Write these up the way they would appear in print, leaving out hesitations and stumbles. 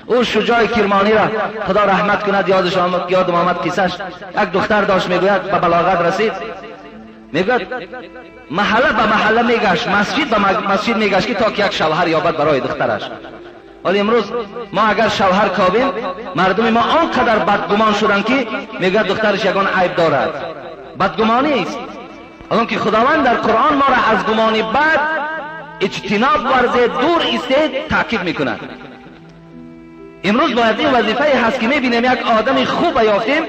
او شجاع کرمانی را خدا رحمت کند، یادش آمد، یادم آمد قصه‌اش. یک دختر داشت، میگوید به بلاغت رسید، میگوید محله به محله میگشت، مسجد به مسجد میگشت که تا که یک شوهر یابد برای دخترش. ولی امروز ما اگر شوهر کابیم، مردم ما آنقدر بدگمان شدند که میگوید دخترش یگان عیب دارد. بدگمانی است. آن که خداوند در قرآن ما را از گمان بد اجتناب ورزید، دور ایستید، تاکید میکند. امروز باید این وظیفه هست که میبینیم یک آدم خوب یافتیم،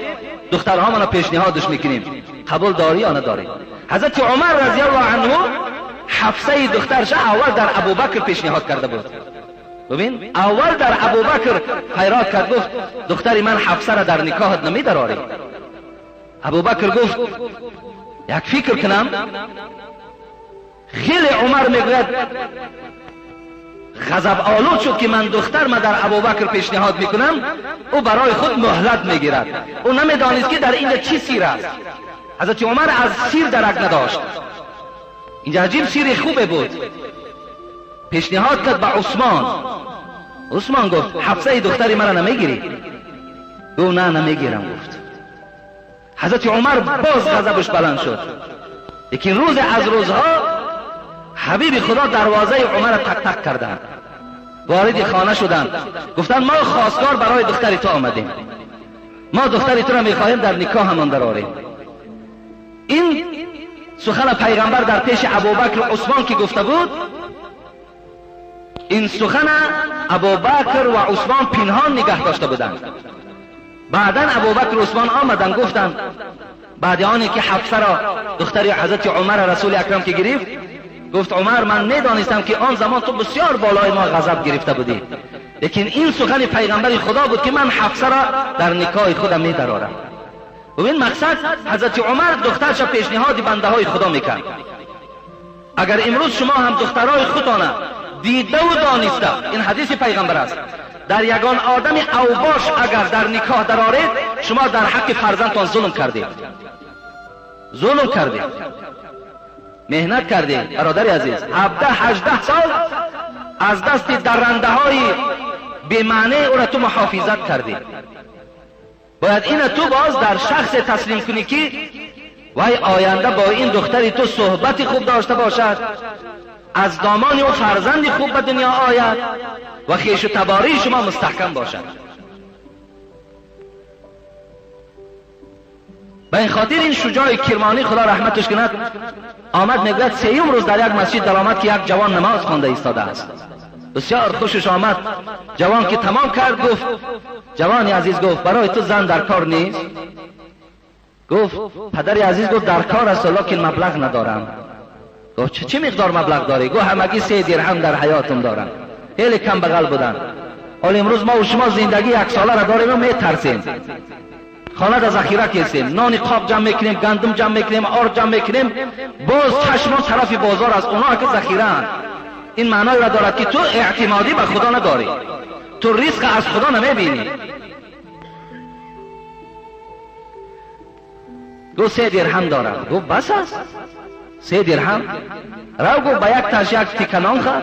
دخترها را پیشنهادش میکنیم، قبول داری یا نداری. حضرت عمر رضی الله عنه حفصه دخترش اول در ابوبکر پیشنهاد کرده بود. ببین، اول در ابوبکر خیرات کرد، گفت دختری من حفصه را در نکاحت نمیدراری. ابوبکر گفت یک فکر کنم. خیلی عمر میگوید غضب آلود شد که من دختر ما در ابوبکر پیشنهاد میکنم، او برای خود مهلت میگیرد. او نمیدانست که در اینجا چی سیر است. حضرت عمر از سیر درک نداشت. اینجا عجیب سیر خوبه بود. پیشنهاد کرد به عثمان. عثمان گفت حفصه دختری مرا نمیگیری؟ گفت نه نمیگیرم. گفت حضرت عمر باز غضبش بلند شد. لیکن روز از روزها حبیب خدا دروازه عمر تک تک کردند، وارد خانه شدند، گفتند ما خواستگار برای دختری تو آمدیم، ما دختری تو را میخواهیم در نکاح همان درآریم. این سخن پیغمبر در پیش ابوبکر و عثمان که گفته بود، این سخن ابوبکر و عثمان پنهان نگه داشته بودند. بعدا ابوبکر و عثمان آمدند، گفتند بعد آنی که حفصه را دختر حضرت عمر رسول اکرم که گرفت، گفت عمر من میدانستم که آن زمان تو بسیار بالای ما غضب گرفته بودی، لیکن این سخن پیغمبر خدا بود که من حفصه را در نکاح خودم میدرارم. ببین مقصد حضرت عمر دخترش پیشنهاد بنده های خدا میکرد. اگر امروز شما هم دخترای خودتان دیده و دانسته، این حدیث پیغمبر است، در یگان آدم اوباش اگر در نکاح درآرید، شما در حق فرزندتان ظلم کردید، ظلم کردید، مهنت کردید. برادر عزیز، 17 18 سال از دست درنده های بی‌معنی او را تو محافظت کردی. باید این تو باز در شخص تسلیم کنی که وای آینده با این دختری تو صحبت خوب داشته باشد، از دامان او فرزندی خوب به دنیا آید و خویش و تباری شما مستحکم باشد. به این خاطر این شجاع کرمانی خدا رحمتش کند آمد، میگوید سیوم روز در یک مسجد در آمد که یک جوان نماز خوانده ایستاده است. بسیار خوشش آمد. جوان که تمام کرد گفت جوان عزیز، گفت برای تو زن در کار نیست؟ گفت پدر عزیز، گفت در کار است لکن مبلغ ندارم. گفت چه مقدار مبلغ داری؟ گفت همگی 3 درهم در حیاتم دارم. خیلی کم بغل بودن. حالا امروز ما و شما زندگی یک ساله را داریم و میترسیم. خانه را ذخیره کردیم، نان قاب جمع میکنیم، گندم جمع میکنیم، آرد جمع میکنیم، باز چشمان طرف بازار از اونها که ذخیره اند. این معنای را دارد که تو اعتمادی به خدا نداری، تو رزق از خدا نمیبینی. گفت 3 درهم دارم. گفت بس است 3 درهم؟ رو گفت به یک تاش یک تیکه نان خور،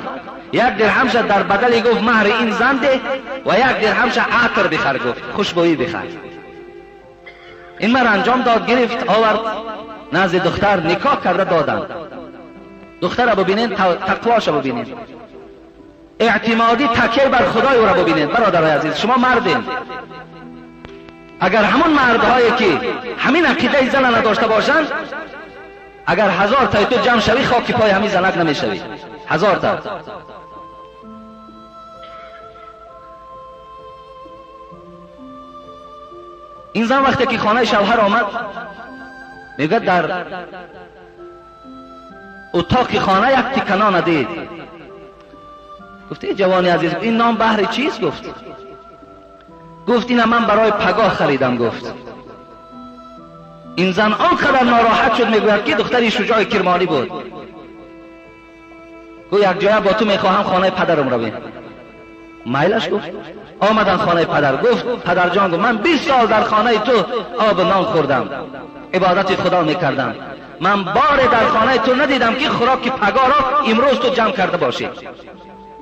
1 درهم شد در بدل گفت مهر این زن ده و 1 درهم شد عطر بخر، گفت خوشبویی بخر. این مر انجام داد، گرفت آورد نزد دختر، نکاح کرده دادن. دختر را ببینین، تقواش را ببینین، اعتمادی تکیه بر خدای او را ببینین. برادرای عزیز، شما مردین، اگر همون مردهایی که همین عقیده زن نداشته باشند، اگر 1000 تا تو جمع شوی خاک پای همین زنک نمیشوی. 1000 تا. این زن وقتی که خانه شوهر آمد، میگه در اتاق خانه یک تیکه نان دید. گفت ای جوانی عزیز، این نان بهر چیست؟ گفت اینم من برای پگاه خریدم. گفت این زن آنقدر ناراحت شد، میگوید که دختری شجاع کرمانی بود. گفت یک جای با تو میخواهم خانه پدرم رویم. میلش گفت. آمدن خانه پدر، گفت پدر جان، گفت من 20 سال در خانه تو آب نان خوردم، عبادت خدا میکردم، من بار در خانه تو ندیدم که خوراک پگاه را امروز تو جمع کرده باشی.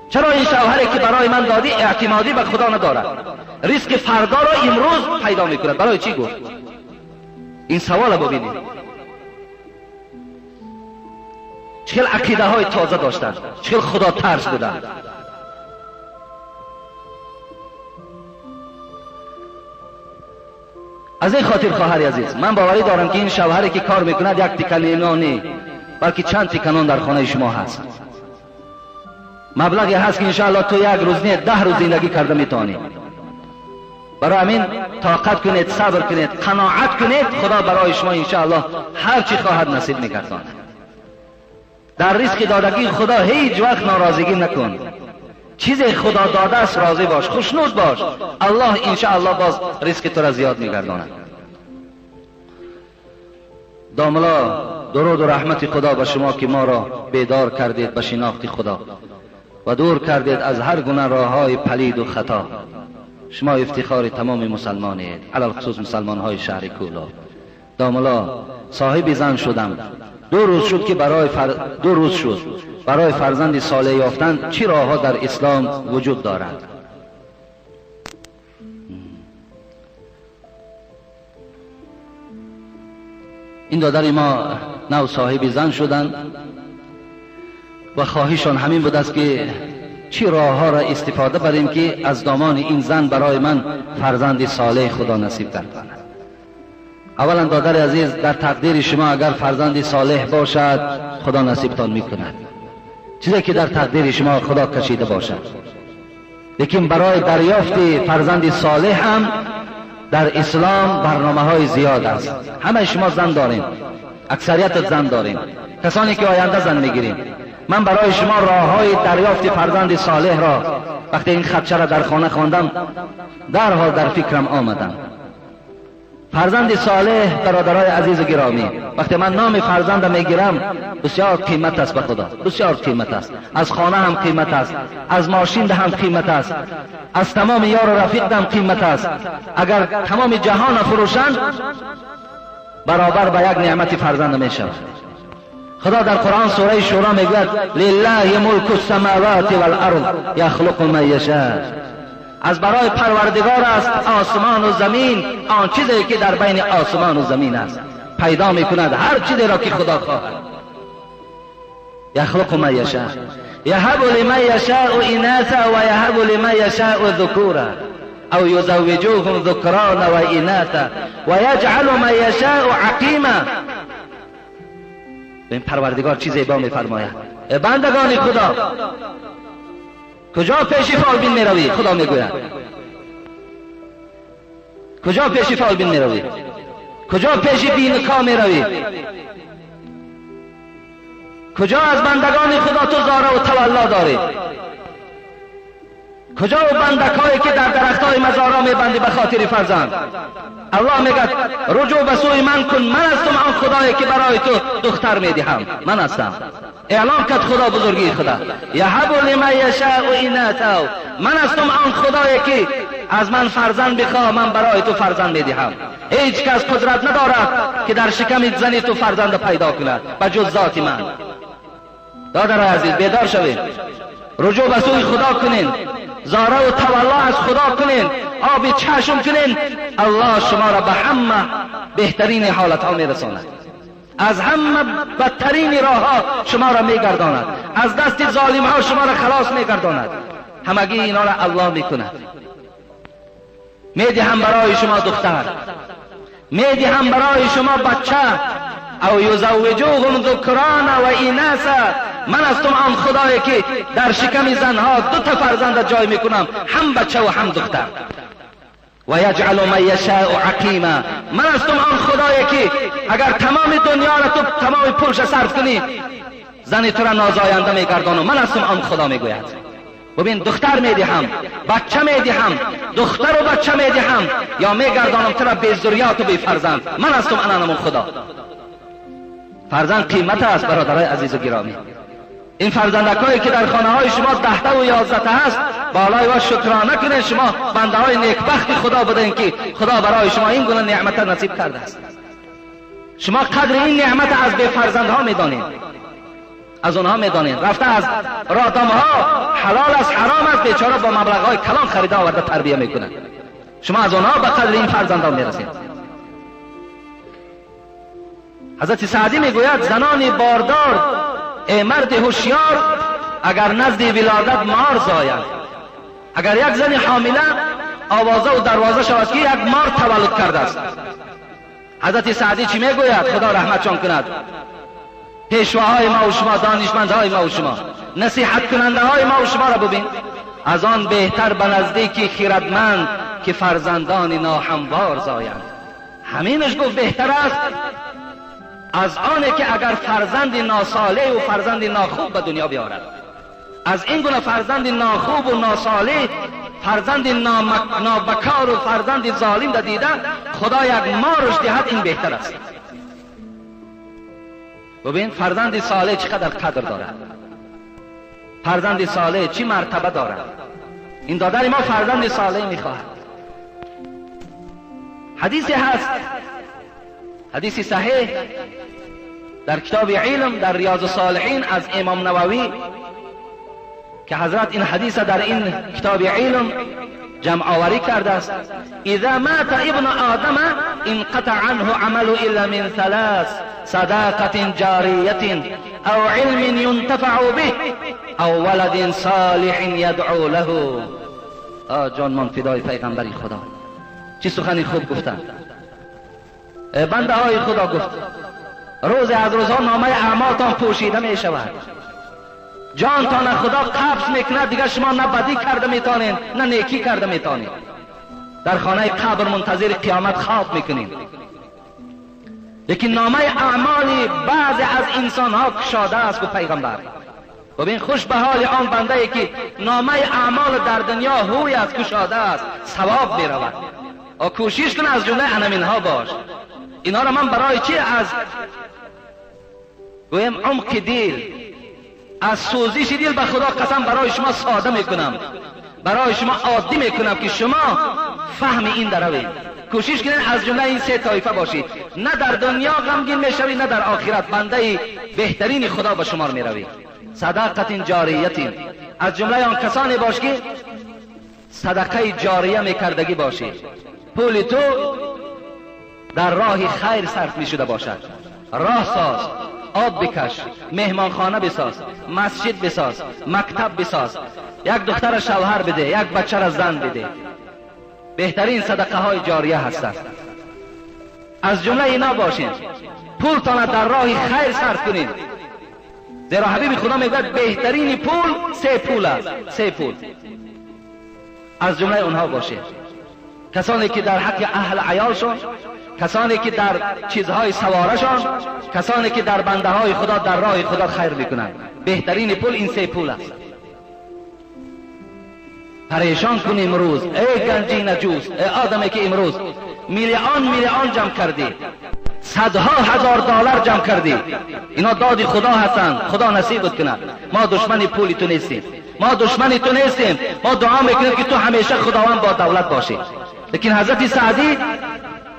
چرا این شوهری که برای من دادی اعتمادی به خدا ندارد، ریسک فردا را امروز پیدا میکند؟ برای چی گفت؟ این سوال ببینید چه عقیده های تازه داشتند، چه خدا ترس بودند. از این خاطر خواهر عزیز، من باوری دارم که این شوهری که کار میکند یک تیکه نان نه، بلکه چند تیکه نان در خانه شما هست. مبلغی هست که انشاءالله تو یک روز نه 10 روز زندگی کرده میتونی. برای همین طاقت کنید، صبر کنید، قناعت کنید، خدا برای شما انشاءالله هر چی خواهد نصیب میگرداند. در رزق دادگی خدا هیچ وقت ناراضگی نکن. چیزی خدا داده است راضی باش، خوشنود باش، الله انشاءالله باز رزق تو را زیاد میگرداند. داملا درود و رحمت خدا به شما که ما را بیدار کردید به شناخت خدا و دور کردید از هر گونه راههای پلید و خطا. شما افتخار تمام مسلمانید، علی الخصوص مسلمان های شهر کولاب. داملا صاحب زن شدم، دو روز شد که برای فرزند صالح یافتن چی راهها در اسلام وجود دارد؟ این دادر ما نو صاحب زن شدند و خواهشان همین بود است که چی راهها را استفاده بریم که از دامان این زن برای من فرزند صالح خدا نصیب گرداند. اولا دادر عزیز، در تقدیر شما اگر فرزند صالح باشد خدا نصیبتان میکند، چیزی که در تقدیر شما خدا کشیده باشد. لیکن برای دریافت فرزند صالح هم در اسلام برنامه های زیاد است. همه شما زن داریم، اکثریت زن داریم، کسانی که آینده زن میگیریم. من برای شما راه های دریافت فرزند صالح را وقتی این خدشه را در خانه خواندم درحال در فکرم آمدم. فرزند صالح برادرای عزیز و گرامی، وقتی من نام فرزند میگیرم بسیار قیمت است به خدا، بسیار قیمت است. از خانه هم قیمت است، از ماشین هم قیمت است، از تمام یار و رفیق هم قیمت است. اگر تمام جهان فروشند برابر به یک نعمت فرزند میشود. خدا در قرآن سوره شورا میگوید لله ملک السماوات والارض یخلق ما یشاء. از برای پروردگار است آسمان و زمین، آن چیزی که در بین آسمان و زمین است پیدا میکند هر چیزی را که خدا خواهد. یخلق ما یشاء یهب لمن یشاء اناثا و یهب لمن یشاء ذکورا او یزوجوهم ذکرانا و اناثا و یجعل من یشاء عقیما. این پروردگار چیزی با میفرماید بندگان خدا کجا پیش فالبین میروی؟ خدا میگوید کجا پیش فالبین میروی؟ کجا پیش بینکا میروی؟ کجا از بندگان خدا تو زاره و تولا داری؟ کجا و بندکایی که در درختای مزارا میبندی به خاطر فرزند؟ الله میگه رجوع به سوی من کن، من هستم آن خدایی که برای تو دختر میدهم، من هستم. اعلام کرد خدا بزرگی خدا، یهب لمن یشاء اناثا، من هستم آن خدایی که از من فرزند بخواه، من برای تو فرزند میدهم. هیچ کس قدرت ندارد که در شکم زنی تو فرزند پیدا کند به جز ذات من. دادر عزیز بیدار شوید، رجوع به سوی خدا کنین، زاره و تولا از خدا کنین، آب چشم کنین، الله شما را به همه بهترین حالت ها میرساند، از همه بدترین راه ها شما را میگرداند، از دست ظالم ها شما را خلاص میگرداند. همگی اینا را الله میکند. میدهم برای شما دختر، میدهم برای شما بچه، او یزوجوهم ذکرانا و اناثا. من هستم آن خدایی که در شکم زنها دو تا فرزند جای میکنم، هم بچه و هم دختر. و یجعل من یشاء عقیما. من هستم آن خدایی که اگر تمام دنیا را تو تمام پولش صرف کنی زن تو را نازاینده میگردانم. من هستم آن خدا میگوید. ببین دختر میدهم، بچه میدهم، دختر و بچه میدهم، یا میگردانم تو را بی ذریات و بی فرزند. من هستم انا خدا. فرزند قیمت است برادرای عزیز و گرامی. این فرزندکایی که در خانه های شما 10 تا و 11 تا هست، بالای و شکرانه کنید. شما بنده های نیکبخت خدا بودین که خدا برای شما این گونه نعمت نصیب کرده است. شما قدر این نعمت از به فرزندها میدانید، از اونها میدانید. رفته از رادامها حلال است حرام است، بیچاره با مبلغ های کلان خریده آورده تربیه میکنند. شما از اونها به قدر این فرزندها میرسید. حضرت سعدی میگوید زنان باردار ای مرد هوشیار، اگر نزد ولادت مار زاید. اگر یک زن حامله آوازه و دروازه شود که یک مار تولد کرده است، حضرت سعدی چی میگوید؟ خدا رحمتشان کند. پیشواهای ما و شما، دانشمندهای ما و شما، نصیحت کننده های ما و شما را ببین، از آن بهتر به نزدیکی خیردمند که فرزندان ناهموار زایند. همینش گفت بهتر است از آنه که اگر فرزند ناصالح و فرزند ناخوب به دنیا بیارد. از این گونه فرزند ناخوب و ناصالح، فرزند نابکار و فرزند ظالم را دیده خدا یک مارش دهد، این بهتر است. ببین فرزند صالح چقدر قدر دارد، فرزند صالح چی مرتبه دارد. این دادر ما فرزند صالح میخواهد. حدیثی هست، حدیث صحیح در کتاب علم در ریاض الصالحین از امام نووی که حضرت این حدیث در این کتاب علم جمع آوری کرده است. اذا مات ابن آدم انقطع عنه عمل الا من ثلاث: صداقة جاریة او علم ينتفع به او ولد صالح يدعو له. آه جان من فدای پیغمبری خدا، چه سخنی خوب گفتن. بنده های خدا گفت روز از روزها نامه اعمالتان پوشیده می شود، جانتان خدا قبض میکند، دیگه شما نه بدی کرده میتانین نه نیکی کرده میتانین. در خانه قبر منتظر قیامت خواب میکنین. لیکن نامه اعمال بعضی از انسان ها کشاده است. گفت پیغمبر ببین خوش به حال آن بنده ای که نامه اعمال در دنیا هوی است، کشاده است، ثواب میرود. کوشش کن از جمله انمین ها باش. اینا را من برای چی از گویم عمق دل، از سوزش دل به خدا قسم برای شما ساده میکنم، برای شما عادی میکنم که شما فهم این دروید. کوشش کنید از جمله این سه طایفه باشید، نه در دنیا غمگین میشوید نه در آخرت. بنده بهترین خدا به شما میروید. صدقت جاریت، از جمله آن کسانی باش که صدقه جاریه میکردگی باشی. پول تو در راه خیر صرف میشده باشد. راه ساز، آب بکش، مهمانخانه بساز، مسجد بساز، مکتب بساز، یک دختر شوهر بده، یک بچه را زن بده. بهترین صدقه های جاریه هستند. از جمله اینا باشین. پولتان در راه خیر صرف کنین. زیرا حبیب خدا میگوید بهترین پول سه پول است، سه پول. از جمله اونها باشین. کسانی که در حق اهل عیالشون، کسانی که در چیزهای سوارشان، کسانی که در بنده های خدا در راه خدا خیر میکنند. بهترین پول این سه پول است. پریشان کن امروز ای گنجی نجوس، ای آدمی که امروز میلیون میلیون جمع کردی، صدها هزار دلار جمع کردی، اینا داد خدا هستند، خدا نصیبت کند. ما دشمن پولی تو نیستیم، ما دشمن تو نیستیم، ما دعا میکنیم که تو همیشه خداوند با دولت باشی. لیکن حضرت سعدی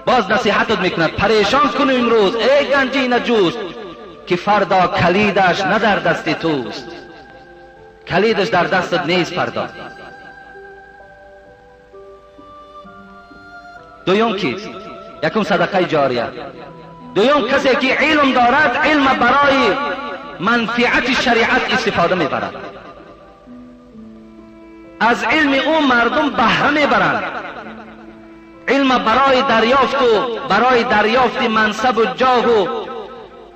باز نصیحتت میکند، پریشان کن امروز ای گنجی نجوس که فردا کلیدش نه در دست توست، کلیدش در دستت نیست فردا. دویم کیست؟ یکم صدقه جاریه. دویم کسی که علم دارد، علم برای منفعت شریعت استفاده میبرد، از علم او مردم بهره میبرند. علم برای دریافت و برای دریافت منصب و جاه و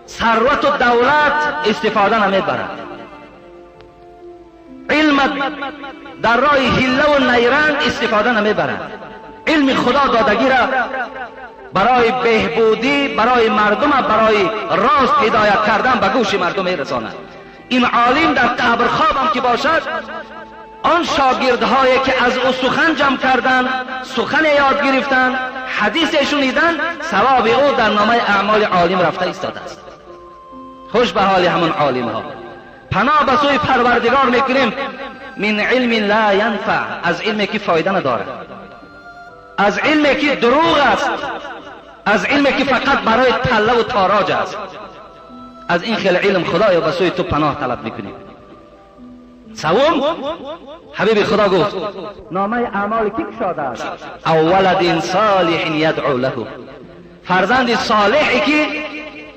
ثروت و دولت استفاده نمیبرد. علم در راه حیله و نیرنگ استفاده نمیبرد. علم خدا دادگی را برای بهبودی، برای مردم، برای راست هدایت کردن به گوش مردم میرساند. این عالم در قبر خوابم که باشد، آن شاگردهایی که از او سخن جمع کردن، سخن یاد گرفتن، حدیث شنیدن، ثواب او در نامه اعمال عالم رفته ایستاده است. خوش به حال همان عالم ها. پناه به سوی پروردگار میکنیم من علم لا ینفع، از علمی که فایده ندارد، از علمی که دروغ است. از علمی که فقط برای تله و تاراج است. از این خیلی علم خدایا به سوی تو پناه طلب میکنیم. سوم، حبیب خدا گفت نامه اعمال کی گشاده است؟ او ولد صالح یدعو له، فرزند صالحی که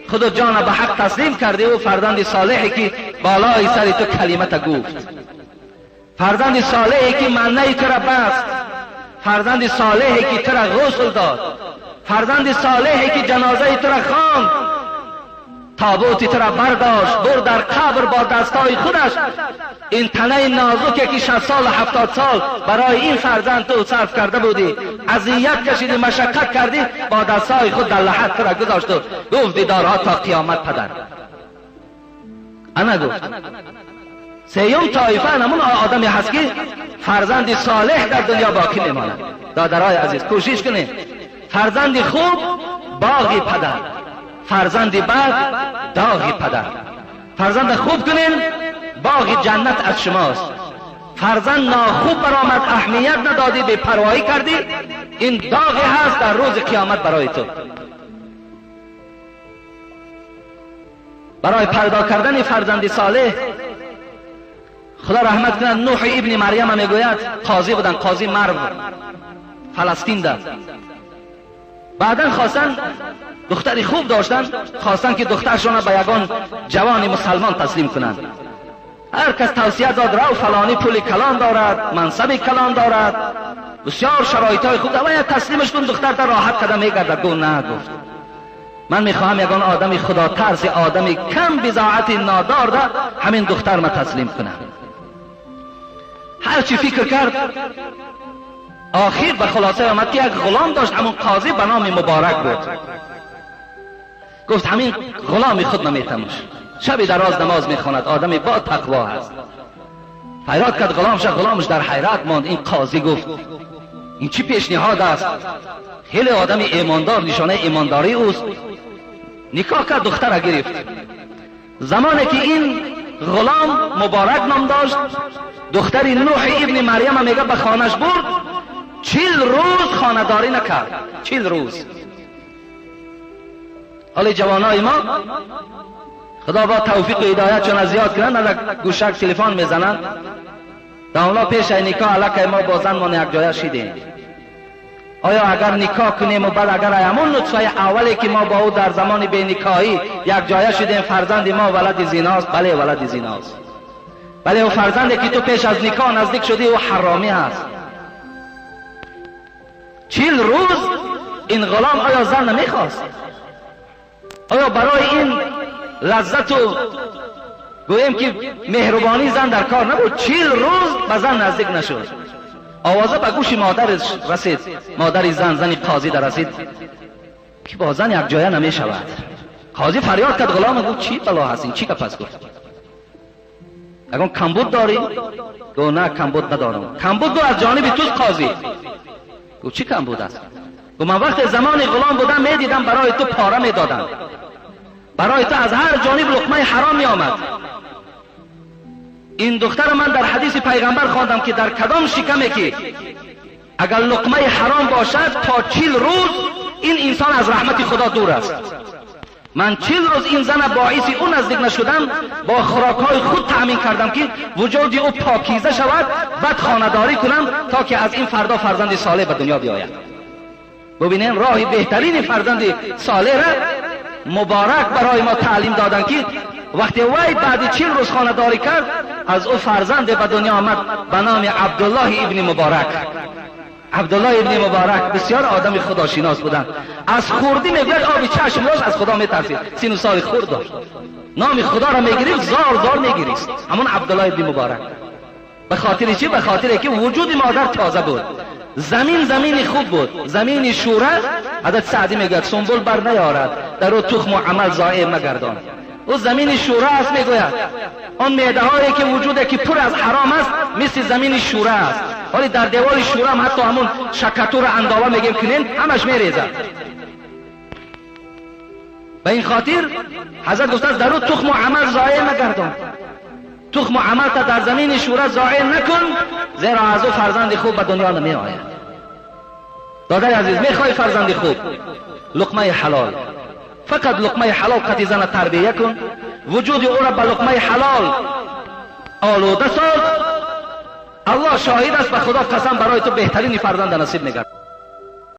خود جان به حق تسلیم کرده و فرزند صالحی که بالای سر تو کلمت گفت، فرزند صالحی که منه تو را بست، فرزند صالحی که تو را غسل داد، فرزند صالحی که جنازه تو را خواند، تابوت تو را برداشت برد در قبر با دستای خودش. این تنه نازکی که 60 سال و 70 سال برای این فرزند تو صرف کرده بودی، اذیت کشیدی، مشقت کردی، با دستای خود در لحد تو را گذاشت و گفت دیدارها تا قیامت پدر. انا گفت سیوم طایفه همون آدمی هست که فرزند صالح در دنیا باقی میماند. دادرای عزیز کوشش کنید، فرزند خوب باغی پدر، فرزند بد داغی پدر. فرزند خوب کنین باغ جنت از شماست. فرزند ناخوب برآمد، اهمیت ندادی، بی پروایی کردی، این داغی هست در روز قیامت برای تو. برای پیدا کردن فرزند صالح خدا رحمت کند نوح ابن مریم میگوید، قاضی بودن، قاضی مرو فلسطین ده. بعدا خواستن دختری خوب داشتن، خواستن که دخترشان به یگان جوان مسلمان تسلیم کنند. هر کس توصیه داد رو فلانی پول کلان دارد، منصب کلان دارد، بسیار شرایط های خوب دارد، تسلیمش کن دختر تا راحت کده میگرده. گفت نه، گفت من میخواهم یگان آدم خدا ترس، آدم کم بضاعت نادار ده همین دختر ما تسلیم کنم. هرچی فکر کرد آخر به خلاصه آمد که یک غلام داشت، همون قاضی به نام مبارک بود. گفت همین غلامی خود نمیتمش، شبی دراز نماز میخواند، آدمی با تقوا هست. فریاد کرد غلامش، غلامش در حیرت ماند. این قاضی گفت این چی پیشنهاد است؟ خیلی آدم ایماندار، نشانه ایمانداری اوست. نکاح کرد، دختر را گرفت. زمانی که این غلام مبارک نام داشت، دختری نوح ابن مریم میگه به خانهش برد، 40 روز خانه‌داری نکرد، 40 روز. حالا جوانای ما خدا با توفیق و هدایت چون زیاد کنن، گوشک تلفن میزنن، داملا پیش نکاح علاقه ما با زن یک جایه شدیم. آیا اگر نکاح کنیم و بعد اگر همون نطفه اولی که ما با او در زمان بی نکاحی یک جایه شدیم فرزند ما ولد زیناست؟ بله ولد زیناست. بله او فرزندی که تو پیش از نکاح نزدیک شدی او حرامی است. 40 روز این غلام آیا زن نمیخواست؟ آیا برای این لذت و گوییم که مهربانی زن در کار نبود؟ 40 روز به زن نزدیک نشد. آوازه به گوش مادرش رسید، مادر زن، زن قاضی در رسید که با زن یک جایه نمی شود. قاضی فریاد کرد غلام، گفت چی بلا هست این، چی کپس؟ گفت اگه کمبود داری؟ گفت نه کمبود ندارم. کمبود گفت از جانب توست قاضی. گفت چی کمبود است؟ گفت من وقت زمان غلام بودم میدیدم برای تو پاره میدادم، برای تو از هر جانب لقمه حرام می آمد. این دختر من در حدیث پیغمبر خواندم که در کدام شکمه که اگر لقمه حرام باشد تا 40 روز این انسان از رحمت خدا دور است. من 40 روز این زن باعث او نزدیک نشدم، با خوراکهای خود تأمین کردم که وجود او پاکیزه شود، بعد خانه‌داری کنم تا که از این فردا فرزند صالح به دنیا بیاید. ببینین راه بهترین فرزند صالح را مبارک برای ما تعلیم دادن که وقتی وی بعد 40 روز خانه‌داری کرد از او فرزند به دنیا آمد به نام عبدالله ابن مبارک. عبدالله ابن مبارک بسیار آدم خداشناس بودند. از خوردی میگوید آب چشم داشت، از خدا میترسید، سین و سال خورد داشت، نام خدا را میگرفت زار زار میگریست. همون عبدالله ابن مبارک. به خاطر چی؟ به خاطر که وجود مادر تازه بود، زمین زمینی خوب بود، زمین شوره. حضرت سعدی میگوید سنبل بر نیارد در او تخم و عمل ضایع مگردان. او زمین شوره است. میگوید آن معده هایی که وجوده که پر از حرام است مثل زمین شوره است. ولی در دیوال شوره هم حتی همون شکتور انداوه میگیم کنین همش میریزد. به این خاطر حضرت گفته است در او تخم و عمل ضایع مگردان، تخم و عمل تا در زمین شوره ضایع نکن، زیرا از او فرزند خوب به دنیا نمی آید. Додари азиз, мехоҳӣ фарзанди хуб? Луқмаи ҳалол, фақат луқмаи ҳалол қати зана тарбия кун, вуҷуди ӯро ба луқмаи ҳалол олуда соз. Аллоҳ шоҳид аст, ба Худо қасам, барои ту беҳтарини фарзанда насиб мегардад.